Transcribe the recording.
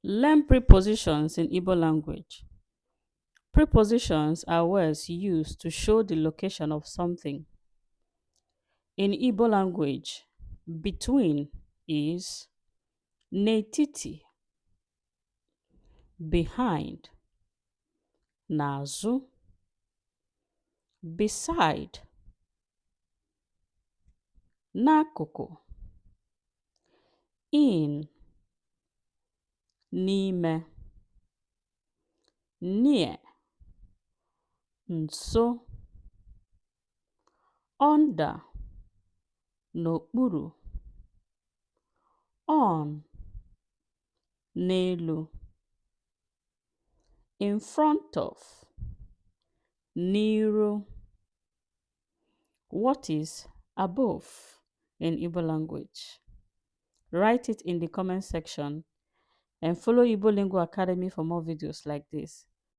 Learn prepositions in Igbo language. Prepositions are words used to show the location of something. In Igbo language, between is n'etiti, behind, n'azụ, beside, n'akụkụ, in, n'ime, near, nso, under, n'okpuru, on, n'elu, in front of, n'iru. What is above in Igbo language? Write it in the comment section and follow Igbo Lingo Academy for more videos like this.